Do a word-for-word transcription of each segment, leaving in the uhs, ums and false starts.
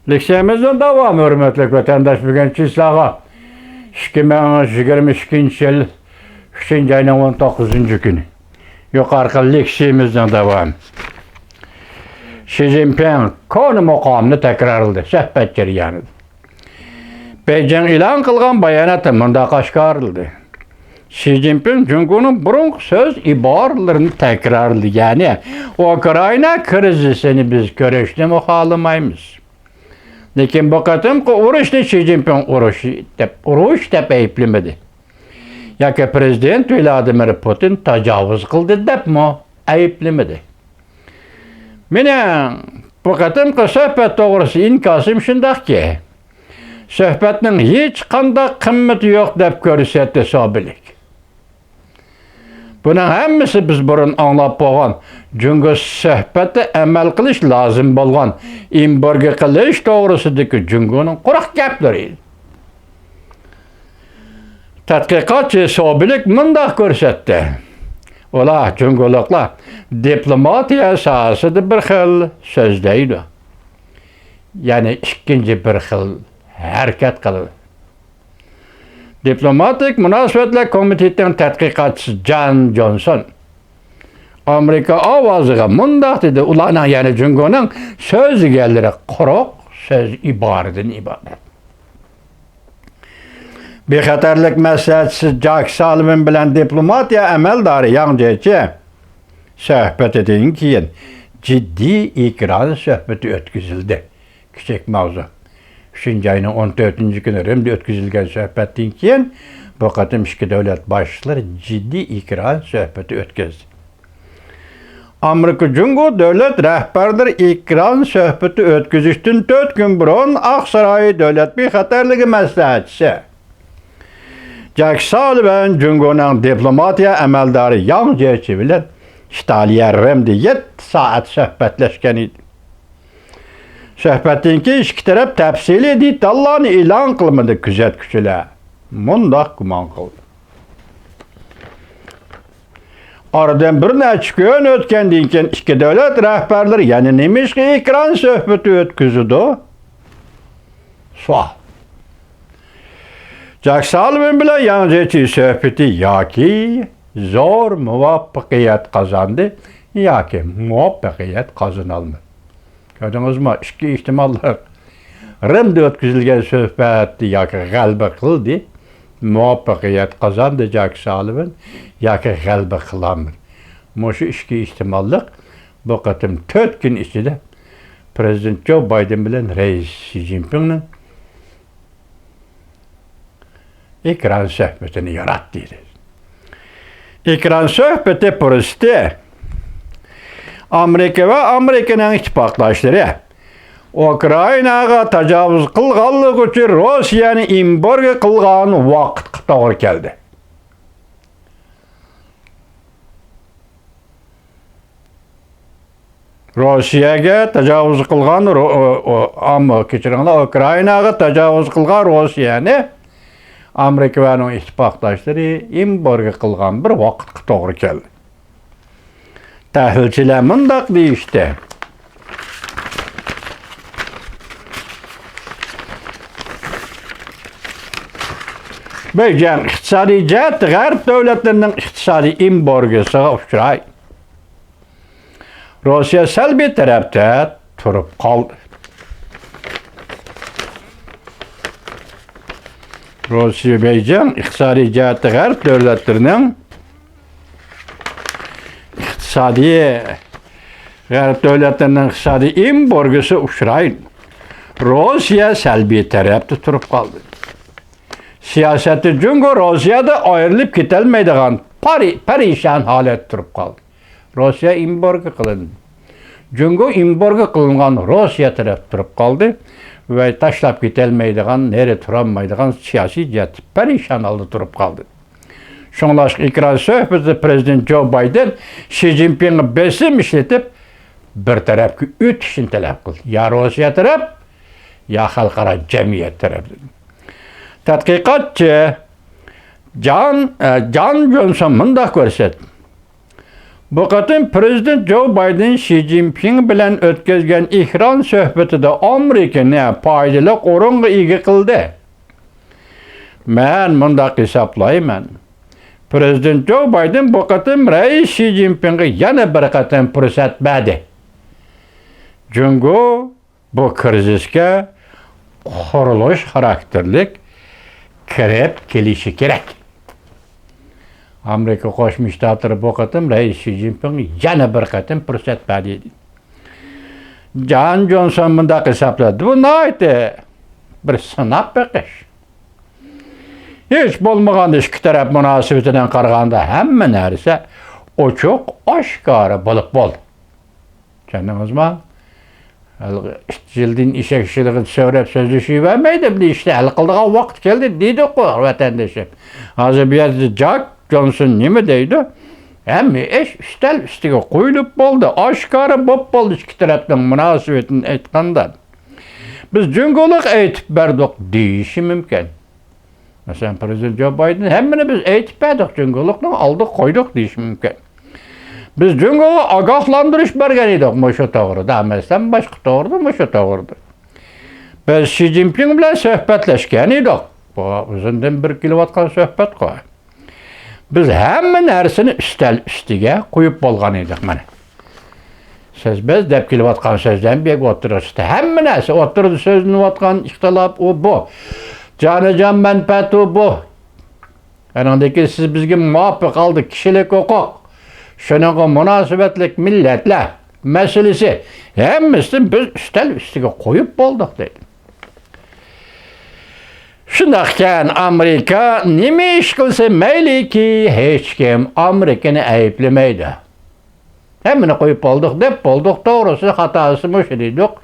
لېكسىيەمىزنىڭ داۋامى، ھۆرمەتلىك ۋەتەنداش، بۈگۈن چىسلاغا ئىككى مىڭ يىگىرمە ئىككىنچى يىل ئۈچىنچى ئاينىڭ ئون توققۇزىنچى كۈنى. يۇقىرىقى لېكسىيەمىزنىڭ داۋامى. شى جىنپىڭ كونا مۇقامنى تەكرارلىدى سۆھبەت جەريانىدا. بېيجىڭ ئېلان قىلغان باياناتتا مۇنداق ئاشكارىلىدى: شى جىنپىڭ جۇڭگونىڭ بۇرۇنقى سۆز ئىبارىلىرىنى تەكرارلىدى، يەنى، ئۇكرائىنا كىرىزىسىنى بىز كۆرۈشنىمۇ خالىمايمىز. لېكىن بۇ قېتىمقى ئۇرۇشنى شى جىنپىڭ ئۇرۇشى دەپ، ئۇرۇش دەپ ئەيىبلىمىدى. ياكى پىرېزىدېنت ۋلادىمىر پۇتىن تاجاۋۇز قىلدى دەپمۇ ئەيىبلىمىدى. مېنىڭ بۇ قېتىمقى سۆھبەت توغرىسىدا ئىنكاسىم شۇنداقكى، سۆھبەتنىڭ ھېچقانداق قىممىتى يوق دەپ كۆرسەتتى سوبىلىك. بۇنىڭ ھەممىسى بىز بۇرۇن ئاڭلاپ بولغان، جۇڭگو سۆھبەتتە ئەمەل قىلىش لازىم بولغان ئېمبارگو قىلىش توغرىسىدىكى جۇڭگونىڭ قۇرۇق گەپلىرى ئىدى. تەتقىقاتچى سوبىلىك مۇنداق كۆرسەتتى: ئۇلار، جۇڭگولۇقلار، دىپلوماتىيە ساھەسىدە بىر خىل سۆزلەيدۇ، يەنى ئىككىنچى بىر خىل ھەرىكەت قىلىدۇ. دىپلوماتىك مۇناسىۋەتلەر كومىتېتىنىڭ تەتقىقاتچىسى جان جونسون ئامېرىكا ئاۋازىغا مۇنداق دېدى: ئۇلارنىڭ، يەنى جۇڭگونىڭ سۆزلىگەنلىرى قۇرۇق سۆز ئىبارىدىن ئىبارەت. بىخەتەرلىك مەسلىھەتچىسى جاك سالىۋان بىلەن دىپلوماتىيە ئەمەلدارى ياڭ جيېچى سۆھبىتىدىن كېيىن جىددىي ئېكران سۆھبىتى ئۆتكۈزۈلدى. كىچىك ماۋزۇ. ئۈچىنچى ئاينىڭ ئون تۆتىنچى كۈنى رىمدە ئۆتكۈزۈلگەن سۆھبەتتىن كېيىن، بۇ قېتىم ئىككى دۆلەت باشلىقلىرى جىددىي ئېكران سۆھبىتى ئۆتكۈزدى. ئامېرىكا جۇڭگو دۆلەت رەھبەرلىرى ئېكران سۆھبىتى ئۆتكۈزۈشتىن تۆت كۈن بۇرۇن، ئاقساراي دۆلەت بىخەتەرلىكى مەسلىھەتچىسى جاك سالىۋان جۇڭگونىڭ دىپلوماتىيە ئەمەلدارى ياڭ جيېچى بىلەن ئىتالىيە رىمدە يەتتە سائەت سۆھبەتلەشكەن ئىدى. سۆھبەتتىن كېيىن ئىككى تەرەپ تەپسىلىي دېتاللارنى ئېلان قىلمىدى. كۆزەتكۈچىلەر مۇنداق گۇمان قىلدى: ئارىدىن بىر نەچچە كۈن ئۆتكەندىن كېيىن، ئىككى دۆلەت رەھبەرلىرى يەنە نېمىشقا ئېكران سۆھبىتى ئۆتكۈزىدۇ؟ سوئال. جاك سالىۋان بىلەن ياڭ جيېچى سۆھبىتى ياكى زور مۇۋەپپەقىيەت قازاندى، ياكى مۇۋەپپەقىيەت قازىنالمىدى. كۆردىڭىزمۇ؟ ئىككى ئېھتىماللىق. رىمدە ئۆتكۈزۈلگەن سۆھبەتتە ياكى غەلىبە قىلدى، مۇۋەپپەقىيەت قازاندى جاك سالىۋان، ياكى غەلىبە قىلالمىدى. مۇشۇ ئىككى ئېھتىماللىق بۇ قېتىم تۆت كۈن ئىچىدە پىرېزىدېنت جو بايدېن بىلەن رەئىس شى جىنپىڭنىڭ ئېكران سۆھبىتىنى ياراتتى. ئېكران سۆھبىتى پۇرسىتى ئامېرىكا ۋە ئامېرىكىنىڭ ئىتتىپاقداشلىرى ئۇكرائىناغا تاجاۋۇز قىلغانلىقى ئۈچۈن روسىيەنى ئېمبارگو قىلغان ۋاقىتقا توغرا كەلدى. روسىيەگە تاجاۋۇز قىلغان، رو-، ئو-، ئو-، ئامما، كەچۈرۈڭلار، ئۇكرائىناغا تاجاۋۇز قىلغان روسىيەنى ئامېرىكا ۋە ئۇنىڭ ئىتتىپاقداشلىرى ئېمبارگو قىلغان بىر ۋاقىتقا توغرا كەلدى. تەھلىلچىلەر مۇنداق دېيىشتى: بېيجىڭ ئىقتىسادىي جەھەتتە غەرب دۆلەتلىرىنىڭ ئىقتىسادىي ئېمبارگوسىغا ئۇچراي. روسىيە سەلبىي تەرەپتە تۇرۇپ قالدى. روسىيە، بېيجىڭ ئىقتىسادىي جەھەتتە غەرب دۆلەتلىرىنىڭ ئىقتىسادىي، غەرب دۆلەتلىرىنىڭ ئىقتىسادىي ئېمبارگوسى ئۇچراي. روسىيە سەلبىي تەرەپتە تۇرۇپ قالدى. سىياسەتتە جۇڭگو روسىيەدە ئايرىلىپ كېتەلمەيدىغان پارى-، پەرىشان ھالەتتە تۇرۇپ قالدى. روسىيە ئېمبارگو قىلىندى. جۇڭگو ئېمبارگو قىلىنغان روسىيە تەرەپ تۇرۇپ قالدى ۋە تاشلاپ كېتەلمەيدىغان، نېرى تۇرالمايدىغان سىياسىي جەھەتتە پەرىشان ھالدا تۇرۇپ قالدى. شۇڭلاشقا ئېكران سۆھبىتىدە پىرېزىدېنت جو بايدېن شى جىنپىڭغا بېسىم ئىشلىتىپ، بىر تەرەپكە ئۆتۈشنى تەلەپ قىلدى. يا روسىيە تەرەپ، يا خەلقئارا جەمئىيەت تەرەپ. تەتقىقاتچى جان، ئە، جان جونسون مۇنداق كۆرسەتتى. بۇ قېتىم پىرېزىدېنت جو بايدېن شى جىنپىڭ بىلەن ئۆتكۈزگەن ئېكران سۆھبىتىدە ئامېرىكىنى پايدىلىق ئورۇنغا ئىگە قىلدى. مەن مۇنداق ھېسابلايمەن، پىرېزىدېنت جو بايدېن بۇ قېتىم رەئىس شى جىنپىڭغا يەنە بىر قېتىم پۇرسەت بەردى. جۇڭگو بۇ كىرىزىسكە قۇرۇلۇش خاراكتېرلىك كىرىپ كېلىشى كېرەك. ئامېرىكا قوشما شتاتلىرى بۇ قېتىم رەئىس شى جىنپىڭغا يەنە بىر قېتىم پۇرسەت بەردى. جان جونسون مۇنداق ھېسابلىدى، بۇ ناھايىتى بىر سىناپ بېقىش. ھېچ بولمىغاندا ئىككى تەرەپ مۇناسىۋىتىدىن قارىغاندا ھەممە نەرسە ئوچۇق، ئاشكارا بولۇپ بولدى. چۈشەندىڭىزمۇ؟ ھېلىقى ئىت يىلدىن ئېشەك شىلىغىنى سۆرەپ سۆزلىشىۋەرمەيدۇ، بۇ ئىشنى ھەل قىلىدىغان ۋاقىت كەلدى دېدۇققۇ ۋەتەندىشىم. ھازىر بۇ يەردە جاك جونسون نېمە دەيدۇ؟ ھەممە ئىش ئۈستەل ئۈستىگە قويۇلۇپ بولدى، ئاشكارا بولۇپ بولدى، ئىككى تەرەپنىڭ مۇناسىۋىتىنى ئېيتقاندا. بىز جۇڭگولۇق ئېيتىپ بەردۇق دېيىشى مۇمكىن. مەسىلەن، پىرېزىدېنت جو بايدېن ھەممىنى بىز ئېيتىپ بەردۇق، جۇڭگولۇقنىڭ ئالدىغا قويدۇق دېيىشى مۇمكىن. بىز جۇڭگوغا ئاگاھلاندۇرۇش بەرگەن ئىدۇق مۇشۇ توغرىدا، مەسىلەن، باشقا توغرىدا، مۇشۇ توغرىدا. بىز شى جىنپىڭ بىلەن سۆھبەتلەشكەن ئىدۇق. بۇ ئۇزۇندىن بېرى كېلىۋاتقان سۆھبەتقۇ. بىز ھەممە نەرسىنى ئۈستەل ئۈستىگە قويۇپ بولغان ئىدۇق، مانا. سىز بىز دەپ كېلىۋاتقان سۆزلەرنى بىر يەرگە ئوتتۇرىغا چىقتى. ھەممە نەرسە ئوتتۇرىدا سۆزلىنىۋاتقان ئىختىلاپ ئۇ بۇ. جانىجان مەنپەئەت ئۇ بۇ. ئانىڭدىن كېيىن سىز بىزگە مۇۋاپىق ھالدا كىشىلىك ھوقۇق، شۇنىڭغا مۇناسىۋەتلىك مىللەتلەر مەسىلىسى، ھەممىسىنى بىز ئۈستەل ئۈستىگە قويۇپ بولدۇق دەيدۇ. شۇنداقكەن، ئامېرىكا نېمە ئىش قىلسا مەيلىكى، ھېچكىم ئامېرىكىنى ئەيىبلىمەيدۇ. ھەممىنى قويۇپ بولدۇق دەپ بولدۇق، توغرىسى خاتاسى مۇشۇ دېدۇق.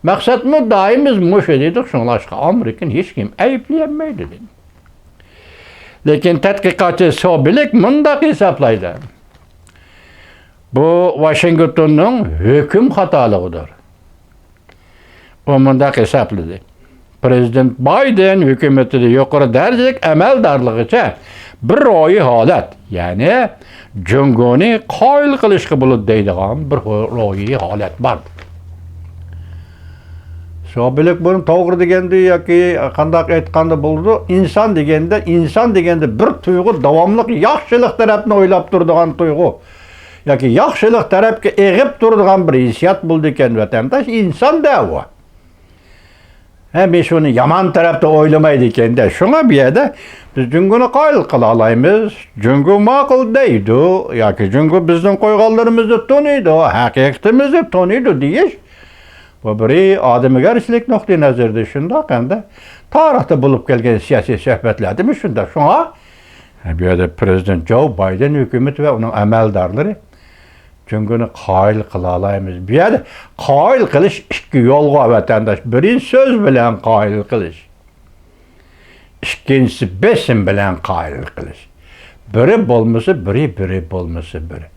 مەقسەت مۇددىئايىمىز مۇشۇ دېدۇق، شۇڭلاشقا ئامېرىكىنى ھېچكىم ئەيىبلىيەلمەيدۇ دېدى. لېكىن تەتقىقاتچى سوبىلىك مۇنداق ھېسابلايدۇ، بۇ ۋاشىنگتوننىڭ ھۆكۈم خاتالىقىدۇر. ئۇ مۇنداق ھېسابلىدى، پىرېزىدېنت بايدېن ھۆكۈمىتىدە يۇقىرى دەرىجىلىك ئەمەلدارلىقىچە بىر روھىي ھالەت، يەنى جۇڭگونى قايىل قىلىشقا بولىدۇ دەيدىغان بىر روھىي ھالەت بار. سوبىلىك بۇنى توغرا دېگەندە ياكى قانداق ئېيتقاندا بولىدۇ، ئىنسان دېگەندە، ئىنسان دېگەندە بىر تۇيغۇ، داۋاملىق ياخشىلىق تەرەپنى ئويلاپ تۇرىدىغان تۇيغۇ ياكى ياخشىلىق تەرەپكە ئېغىپ تۇرىدىغان بىر ھېسسىيات بولىدىكەن، ۋەتەنداش، ئىنسان-دە ئۇ. ھەم ھېچ ئۇنى يامان تەرەپتە ئويلىمايدىكەن-دە. شۇڭا بۇ يەردە بىز جۇڭگونى قايىل قىلالايمىز. جۇڭگو ماقۇل دەيدۇ ياكى جۇڭگو بىزنىڭ قويغانلىرىمىزنى تونۇيدۇ، ھەقىقىتىمىزنى تونۇيدۇ دېيىش، بۇ بىر ئادىمىگەرچىلىك نۇقتىئى نەزىرىدىن شۇنداق، ئەمدى تارىختا بولۇپ كەلگەن سىياسىي سۆھبەتلەردىمۇ شۇنداق. شۇڭا بۇ يەردە پىرېزىدېنت جو بايدېن ھۆكۈمىتى ۋە ئۇنىڭ ئەمەلدارلىرى جۇڭگونى قايىل قىلالايمىز. بۇ يەردە قايىل قىلىش ئىككى يولغا، ۋەتەنداش. بىرى سۆز بىلەن قايىل قىلىش، ئىككىنچىسى بېسىم بىلەن قايىل قىلىش. بىرى بولمىسا بىرى، بىرى بولمىسا بىرى.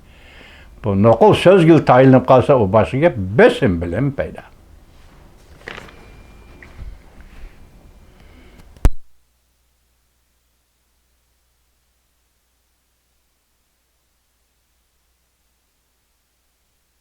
بۇ نوقۇل سۆزگىلا تايىنىپ قالسا، ئۇ باشقا گەپ، بېسىم بىلەن پەيدا.